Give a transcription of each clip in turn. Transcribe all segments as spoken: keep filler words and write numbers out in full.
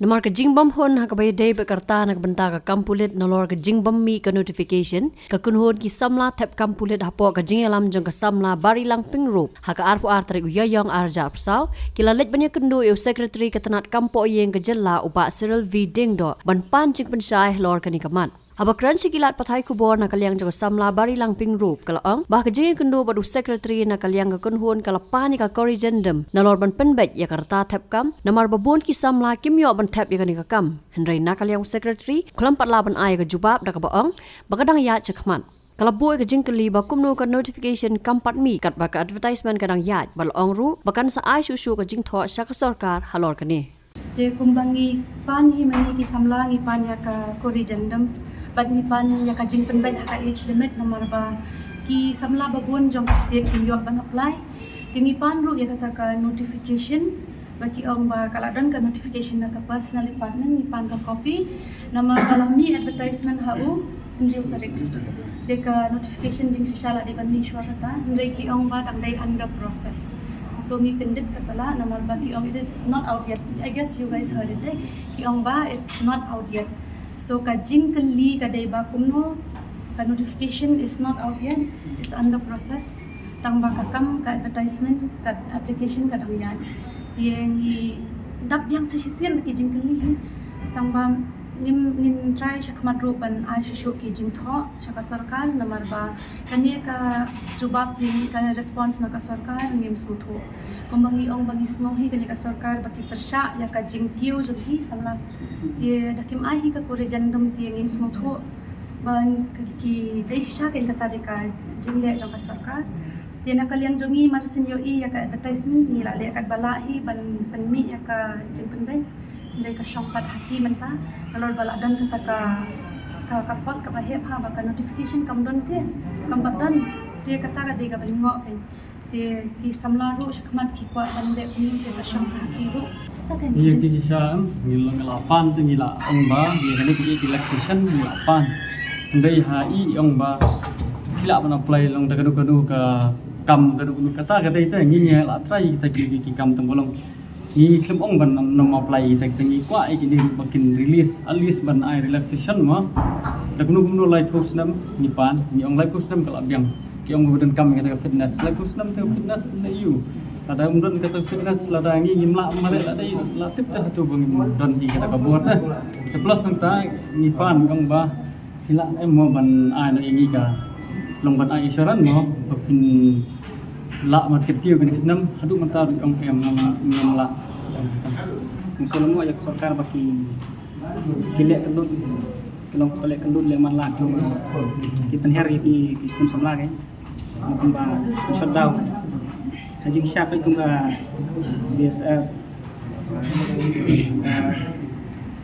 Namar ka jingbym hun ha kaba ïadei bad ka rta na ka bynta ka kam pulit nalor ka jingbym mih ka notification, ka kynhun ki samla thep kam pulit hapoh ka jingïalam jong ka samla Barilang Pyngrope ha ka arphew ar tarik u Ïaïong arhajar arphew saw, ki la leit ban ïakynduh ïa u Secretary ka tnad kam poh ïing ka jylla u Bah Cyril V Diengdoh ban pan jingpynshai halor kane ka mat. Haba kren sha ki lad pathai khubor na ka liang jong ka samla Barilang Pyngrope, ka la ong ba ka jingïakynduh bad u Secretary na ka liang ka kynhun ka la pan ïa ka corrigendum nalor ban pynbeit ïa ka rta thep kam, namar ba bun ki samla kim ïoh ban thep ïa kane ka kam. Hynrei na ka liang u Secretary u khlem pat lah ban ai ka jubab da kaba ong ba ka dang ïaid shakhmat. Ka la buh ïa ka jingkylli ba kumno ka notification kam pat mih katba ka advertisement ka dang ïaid, bad la ong ruh ba kan sa ai shuh shuh ka jingthoh sha ka sorkar halor kane. Te kumba ngi pan hi ma ngi ki samla ngi pan ïa ka corrigendum bad ngi pan ïa ka jingpynbeit ha ka age limit namar ba ki samla ba bun jong ka state kim ïoh ban apply. Te ngi pan ruh ïa kata ka notification ba ki ong ba ka la don ka notification na ka personal department, ngi pan ka copy namar ba la mih advertisement ha u hynriew tarik. Te ka notification jingshisha la dei ban mih shuwa kata, hynrei ki ong ba dang dei under process. So ngi kyndit katba lah namar ba ki ong it is not out yet. I guess you guys heard it, dei. Ki ong ba it's not out yet. So ka jingkylli ka dei ba kumno ka notification is not out yet. It's under process. Tang ba ka kam ka advertisement ka application ka dang ïaid. Te ngi dap biang sa shisien ki jingkylli hi. Tang ba ngim, ngin try shakhmat ruh ban ai shuh shuh ki jingthoh sha ka sorkar namar ba kane ka jubab te, ka response na ka sorkar ngim sngewthuh. Kumba ngi ong ba ngi sngew hi kane ka sorkar ba ki pyrshah ïa ka jingkiew jong ki samla. Te da kim ai hi ka corrigendum te ngim sngewthuh ba ki dei shisha kein kata dei ka jingleh jong ka sorkar. Te na ka liang jong ngi mar syn ïohi ïa ka advertisement ngi la leh katba lah hi ban pynmih ïa ka jingpynbeit. Hynrei ka shong pat ha ki mynta nalor ba la don kata ka, ka, ka fault kaba heh bha ba ka notification kam don te, kam pat don. Te kata ka dei kaba lyngngoh kein. Te ki samla ruh shakhmat ki kwah ban leh kumno te ka shong sa ha ki ruh. Kata kein ki Ngi jin- ti shisha ngi la, ngi la pan te ngi la ong ba ngi kane ki relaxation ngi la pan. Hynrei ha i ong ba ki lah ban apply long da kano kano ka kam kano kano kata ka dei te ngi ngi la try ta ki, ki, ki kam tang ba long. Ngi khlem ong ban nym apply ïa kita, kita ngi kwah ïa kine ruh ba kin release, at least ban ai relaxation mo. Da kumno kumno laiphew snem ngi pan, ngi ong laiphew snem ka la biang. Ki ong ba donkam ïa kita ka fitness, laiphew snem te fitness ne ïa u. Lada ym don kata fitness, lada ngi ngim lah mareh, lada i la tip te hato ba ngim don ïa kita ka bor te. Te plus nangta ngi pan ngi ong ba Phi lah em mo ban ai noh ïa ngi ka long ban ai assurance mo ba phin lah ban kyntiew kane ka snem, haduh mynta ruh ong em ngam, ngam lah. Ngi sngewlem mo ïa ka sorkar ba ki, ki leh kyndut, ki long ki leh kyndut leh man la ki pynher ïa ki, ki khun samla ki. Kumba shutdown ha jingshisha peit kumba B S F, uh,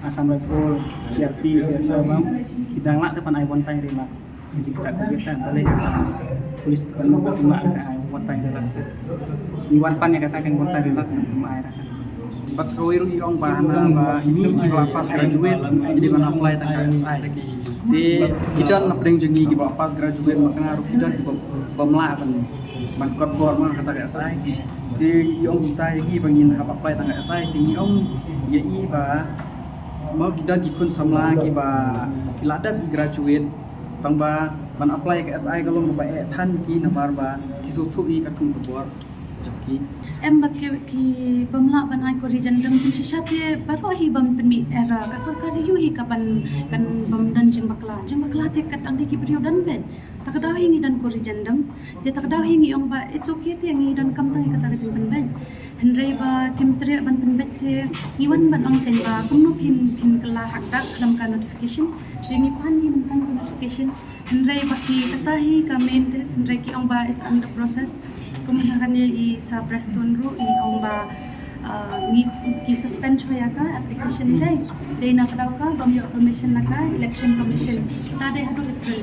Assam Rifle, C R P, C S R bam ki dang lah te ban ai one time relax. Ha jingkata ka bor te balei police te ban mut ban ai one time relax te. Ngi wan pan ïa kata ka one time relax te ym ai ra. Bad sa kawei ruh i ong ba hana ba ngi kiba la pass graduate ngi dei ban apply tang ka S I. Te ki don na pdeng jong ngi kiba la pass graduate, ma kane ruh ki don kiba, bym lah ban, ban kot bor ma kata ka S I. Te i ong kumta ïa ngi ba ngin hap apply tang ka S I, te ngi ong ïa i ba ma ki don ki khun samla kiba ki la dep ki graduate, tang ba ban apply ka S I ka long kaba eh than ki namar ba ki sngewthuh ïa ka kum ka bor. Em ba ki, ki bym lah ban ai corrigendum, kin shisha te baroh hi bym pynmih error. Ka sorkar ïoh hi ka ban, kan bym don jingbakla. Jingbakla te kat dang dei ki briew don beit. Ta ka daw hi ngi don corrigendum. Te ta ka daw hi ngi ong ba it's okay te ngi donkam tang ïa kata ka jingpynbeit. Hynrei ba kim treh ban pynbeit te ngi wan ban ong kein ba kumno phin, phin kylla ha kata khlem ka notification. Te ngi pan ngi mynta ka notification. Hynrei ba ki kata hi ka main te, hynrei ki ong ba it's under process. Kumba kane i Sir Prestone ruh i ong ba, ah, ngi, ki suspend shuwa ïa ka application dei. Dei na ka daw ka bym ïoh permission na ka Election Commission. Te dei haduh April.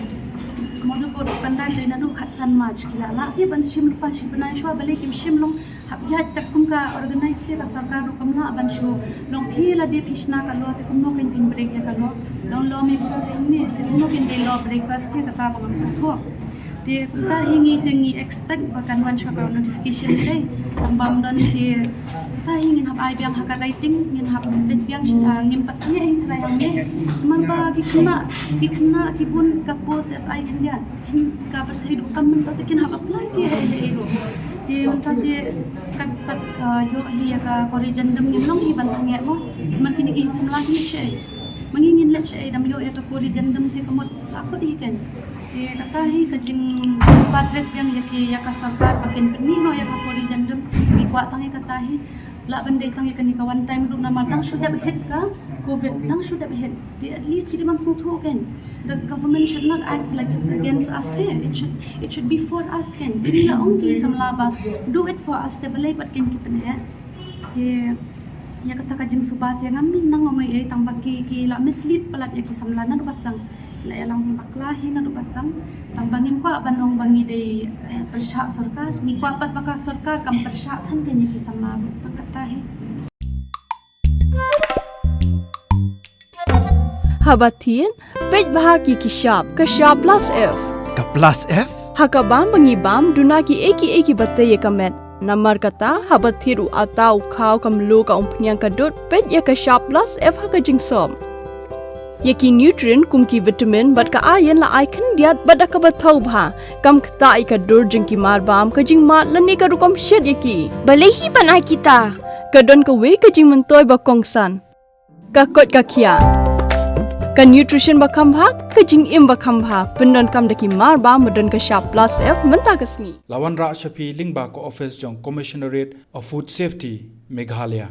Mo dei ko dei pynda dei naduh khatsan March ki la lah te ban shim lypa shi bnai shuwa balei kim shim long. Hap ïaid te kum ka organize te ka sorkar ruh kam lah ban shu. Long phi lada phi shna ka law te kumno kein phin break ïa ka law. Long lawmakers hangne te kumno kein dei law breakers te kata ba ngam sngewthuh. Te mynta hi ngi te ngi expect ba kan wan shuwa ka notification te. Bam don te mynta hi ngin hap ai biang ha ka writing, ngin hap peit biang shi, ah, ngim pat sangeh hi trai hangne. Namar ba ki khynnah, ki khynnah ki bun ka post S I khyndiat. Kin ka pyrthei duh kam mynta te kin hap apply ki hei hei ruh. Te mynta te kat pat, ah, ïoh hi ïa ka corrigendum ngim long hi ban sangeh mo. Namar kine ki samla ki shu ei. Ma ngi ngin leit shu ei dam ïoh ïa ka corrigendum te ka mut la kut hi kan. Te kata hi ka jingpatret biang ïa ki ïa ka sorkar ba kin pynmih noh ïa ka corrigendum. Ngi kwah tang ïa kata hi. Lah ban dei tang ïa kane ka one time ruh namar tang shu dep hit ka covid, tang shu dep hit. Te at least ki dei ban sngewthuh kan. The government should not act like it's against us te. It should, it should be for us kan. Te ngi la ong ki samla ba do it for us te, balei pat kin ki pyneh. Te ïa kata ka jingsuba te ngam nang ong ei ei tang ba ki, ki la mislead palat ïa ki samla naduh ba sdang. La ïalam bakla hi naduh ba sdang. Tang ba ngim kwah ban ong ba ngi dei, eh, pyrshah sorkar. Ngi kwah pat ba ka sorkar kam pyrshah than te ïa ki samla ruh. Tang kata hi. Haba thied, peit bha ki ki shap, ka shap plus F. Ka plus F? Ha ka bam ba ngi bam, duna ki ei ki ei kiba tei ïa ka met. Namar kata, haba thied u ata, u khaw, ka mluh, ka umphniang, ka dud, peit ïa ka shap plus F ha ka jingsop. Ïa ki nutrient kum ki vitamin bad ka iron la ai khyndiat bad da kaba thaw bha. Kam ktah ïa ka dur jong ki mar bam, ka jingmad lane ka rukom shet ïa ki. Balei hi ban ai kita? Ka don kawei ka jingmyntoi ba kongsan. Ka koit ka khiah. Ka nutrition ba kham bha, ka jingim ba kham bha. Pyndonkam da ki mar bam ba don ka shap plus F mynta ka sngi. La wanrah sha phi lyngba ka office jong Commissionerate of Food Safety, Meghalaya.